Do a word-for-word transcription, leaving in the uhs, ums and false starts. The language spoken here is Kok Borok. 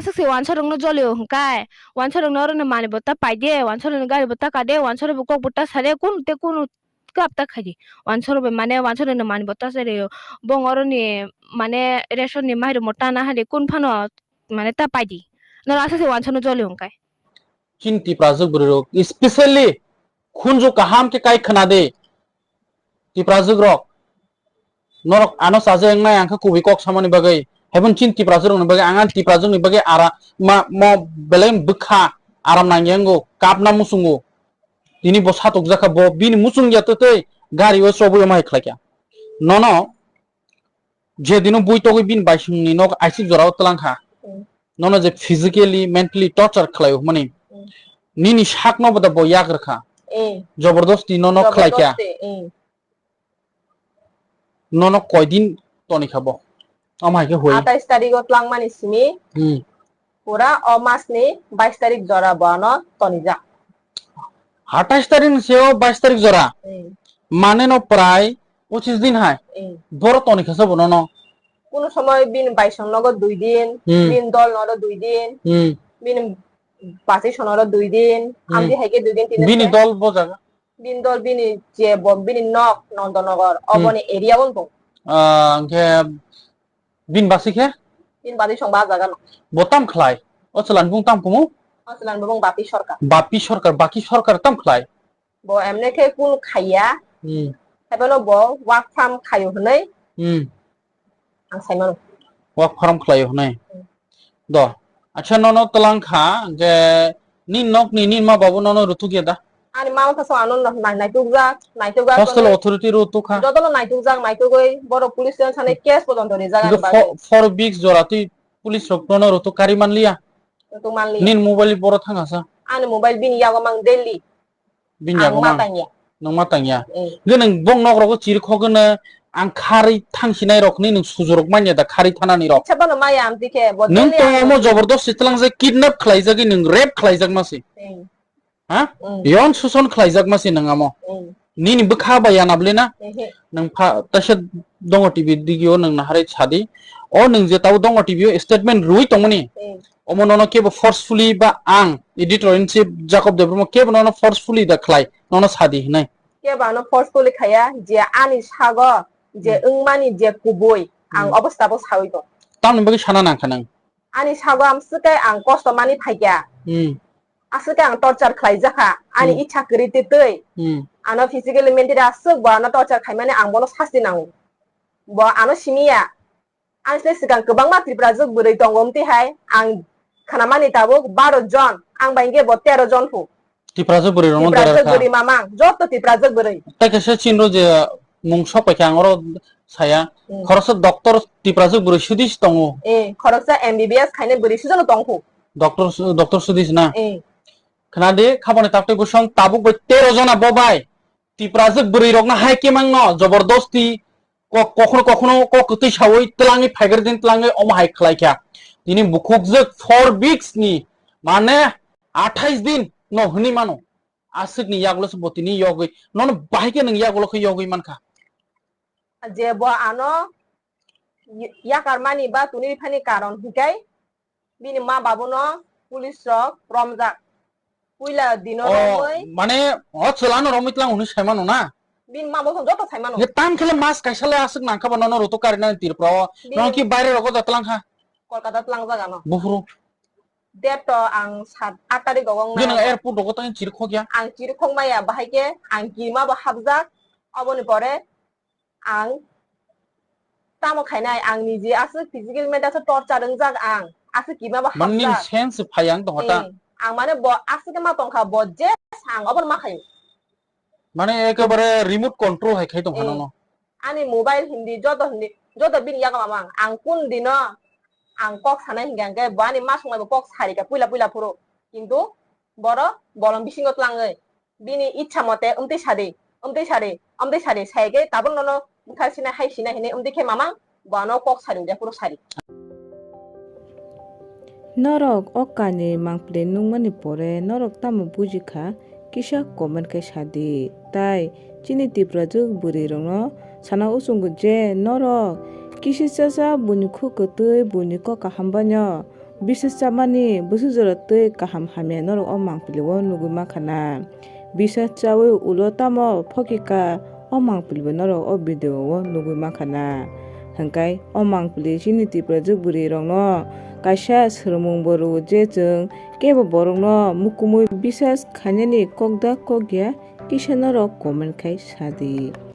Aswk se wansa rokno jolio hwnkhe, wansa rokno oroni mani bo ta paide, wansa rokni gari bo ta kade, wansa rokbo kok bo ta sade, kunu te kunu kap ta khaidi. Wansa rokbo mane wansa rokni mani bo ta sade, bong oroni mane ration ni mairum bo ta na hade, kun phano mane ta paidi. Noro aswk se wansa no jolio hwnkhe. Chini Tiprajwk bwrwi rok, especially khunju kaham khe kai khna de. Tiprajwk rok, norok ano chaja wngnai ang khe kubui kok samani bagwi. Haibon chini Tiprajwk rokni bagwi, ang ani Tiprajwk ni bagwi ara ma, mo belai bwkha aram nangya wngo, kapna muchungo. Tini bo satok jakha, bo bini muchung ya twtwi gari o chobwi omo hai khlaikha. Nono je dino bui togwi bini baisongni nok aisik jorao twlang kha. Mm. Nono je physically, mentally torture khlai hwnmani. Mm. Nini sakno bo da bo yak rwkha. Mm. Jobordosti nono khlai kha. Jobordosti, mm. Nono koidin toni kha bo? Omo hai khe hoi. Atais tarikh o twlangmani simi. Hmm. Pura o mas ni bais tarikh jora bo ano tonijak. Atais tarikh ni seo bais tarikh jora? Hmm. Mane no prai pochis din hai. Hmm. Boro toni kha se bo nono? Kuno somoy bini baisong nogo dui din, hmm, bini dol nogo dui din, hmm, bini bachai sonoro dui din, hmm, amdi hai khe dui din, tin din. Bini dol bo jaga? Bini dol, bini je bo, bini nok Nondonogor, hmm, oboni area o wng tong. Ah, hwnkhe bini basi khe? Bini basi song ba jaga no. Bo tam khlai? O chwlan bung tam kumu? O chwlan bung Bapi Sarkar. Bapi Sarkar, Baki Sarkar tam khlai? Bo emne khe kun khaiya. Hmm. Haiphano bo work from khaio hwnwi. Hmm. Ang sai mano. Work from khlaio hwnwi. Hmm. Do. Acha nono twlang kha je nini nokni nini ma babu nono rutuk ya da? Ani ma wngkha so ano nai-, naitukjak, naitukjak. Hostel authority rutuk kha. Jotono naitukjak, naitugwi borok police station thani case pojonto rijak ani bagwi. Four weeks jora twi police rok nono rutuk kari manliya? Rutuk manliya. Nini mobile boro thang asa? Ani mobile bini yago mang daily. Bini yago mang. Ang ma tangya. Nwng ma tangya. Eh. Hwnkhe nwng bong nok rogo chiri khogwno ang kharwi thangsinai rok hwnwi nwng sujurok manya da kharwi thanani rok. Sabano maya amtwi khe bo nwng daily tongo ang omo jobordosti twlangjak kidnap khlaijagwi nwng rape khlaijakma se. Eh. Ha? Mm. Yon suson khlaijakma se nwng amo. Mm. Nini bwkha bai yana bwle na? Ehe. Nwng pha taisa Dongo T V digio nwng naharwi sadi. O nwng je tabo Dongo T V o statement rwui tongmani. Mm. Omo nono kebo forcefully ba ang editor in chief Jacob Debbarma kebo nono forcefully da khlai nono sadi hinai. Kebo ano forcefully khaya je ani sago je hmm wngmani je kubui ang hmm obostabo sawi tong. Tamni bagwi sana nangkha nang? Ani sago amswk khe ang kosto mani phaikha. Hmm. Aswk khe ang torture khlaijakha, ani hmm ichha kwrwi twi twi. Hmm. Ano physically, mentally aswk bo ano torture khaimani ang bono sasti nango. Bo ano simiya. Ang se swkang kwbangma Tiprajwk bwrwi tongo, amtwi hai ang khnamani tabuk baro jon, ang bai hwnkhe bo tero jon phu. Tiprajwk bwrwi rokno Tiprajwk bwrwi mamang, joto Tiprajwk bwrwi. Tai kaisa chinro je mung sok paikha ang oro saya, hmm, khoroksa doctor Tiprajwk bwrwi sudis tongo. Eh, khoroksa M B B S khainai bwrwi sujono tong phu. Doctor su-, doctor sudis na? Eh. Khna di, khaboni taktwi bwsong tabuk bai tero jona bo bai Tiprajwk bwrwi rokno hai khe mangno jobordosti kok, kokhno kokhno kok kwtwi sawi twlangwi phaigar din twlangwi omo hai khlai kha. Tini bukhukjwk four weeks ni, mane athais din no hwnwi mano. Aswk ni yagulo se bo tini yogwi, nono bahai khe nwng yagulo khe yogwi mankha. Je bo ano y-, yakar mani ba tuni phani karon hikai, bini ma babuno police rok romjak. Puila dino oh, romwi. Mane, o chwlano romwi tlang hwnwi saimano na? Bini ma babuno joto saimano. Ye tam khele mas kaisa le aswk nangkha ba nono rutuk karinani Tripura o. Bini nono ki baire rogo da tlang kha? Kolkata tlang jaga no. Buphuru. Date to ang sat, aat tarik rogo wngnai. Nang airport rogo tang chiri khok ya? Ang chiri khok maya, bahai khe ang kima bo hapjak. Oboni pore ang tamo khainai, ang niji aswk physical mental aswk torture wngjak ang, aswk kima bo hapjak. Mane nini sense phai ang tongkha ta? Eh, ang mane bo aswk ma tongkha, bo je sang obo ma khayo. Mane ekebare remote control hai khai tongkha nono. Eh, ani mobile hindi, joto hindi, joto bini yago mamang, ang kun dino ang kok sanai hinkha hwnkhe bo ani ma songmai bo kok sarikha puila puila phuru, kintu boro bolong bisingo tlangwi. Bini ichha mote, "Amtwi sadi, amtwi sadi, amtwi sadi," sai khe tabuk nono bwthar sinai, hai sinai hinwi amtwi khe mamang bo ano kok sadi, jephuru sadi. Norok o kainwi mangpili nukmani pore norok tamo buji kha, kisa comment khe sadi. Tai chini Tiprajwk bwrwirokno sana uchungo je norok kisi chacha buini khuk kwtwi buini kok kaham baino Bisas chamani bwswk jora twi kaham hamya norok o mangpili o nugwi mankha na. Bisas chawi ulo tamo phokika o mangpili bo norok o video o nugwi mankha na. Hwnkhe o mangpili chini Tiprajwk bwrwi rokno kaisa swrwngmung bo rwo je chwng kebo borokno mukumui bisas khainani kokda kokya kisa norok comment khai sadi.